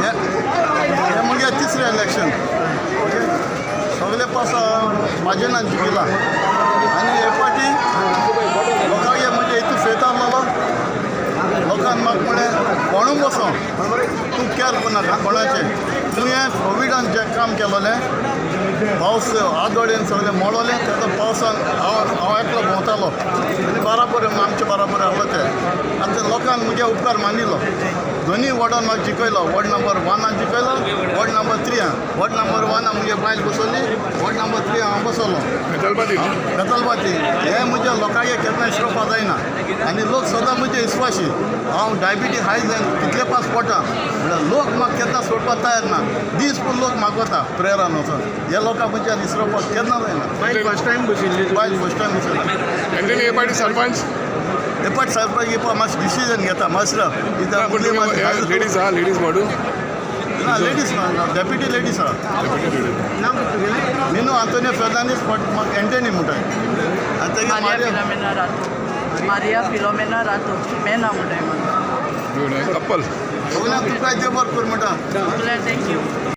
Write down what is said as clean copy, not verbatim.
हे हे मुगे तिसरें इलेक्शन. ओके, सगळे पास म्हाजे नान जिखला आनी हे पाटी लोकांक हे म्हणजे हितू फेत आहलो. लोकान म्हाका म्हळें, कोणूय बसो, तूं कॅर करनाका कोणाचें. तुवें कोविडान जें काम केलोलें, पावस आदोळेन सगळें मोडोलें, तेन्ना पावसान हांव एकलो भोंवतालो आनी बाराबर आमचे बाराबर आहलो ते. आनी ते लोकांक मुगे उपकार मानिल्लो. दोनी वॉर्डान म्हाका जिखयलो. वॉर्ड नंबर वनान जिखयलो, वॉर्ड नंबर थ्रीयान. वॉर्ड नंबर वनान मुगे बायल बसवली, वॉर्ड नंबर थ्री हांव बसवलो. बेतालबाती. बेतालबाती. हे म्हज्या लोकांक केन्ना विसरोपा जायना आनी लोक सदां म्हजे विस्वाशी. हांव डायबिटीज हाय जायन कितले पास पडटा म्हणल्यार लोक म्हाका केन्ना सोडपाक तयार ना. दीस पूण लोक मागवता प्रेयरान वचोन. हे लोकांक म्हज्यान विसरोवपाक केन्ना जायना. बायल फर्स्ट टायम बशिल्ली? बायल फर्स्ट टायम बसयला. एंटनी, हे पाटी सरपंच? हे पाट सरपंच घेवपा मातशें डिसिजन घेता मातशें. लेडीज आहा, लेडीज म्हणून. ना, लेडीज ना, डेप्युटी लेडीज आहा. नाम तुगेलें? मिनू आंतोनियो फेर्नांडीस, म्हाका एंटनी म्हणटाय आनी तेगे मारिया मारिया. फिलोमेना रातो, मारिया फिलोमेना रातो, मेना म्हणटाय म्हाका. कप्पल. सगळ्यांक तुका देव बरें कर म्हणटा. Thank you.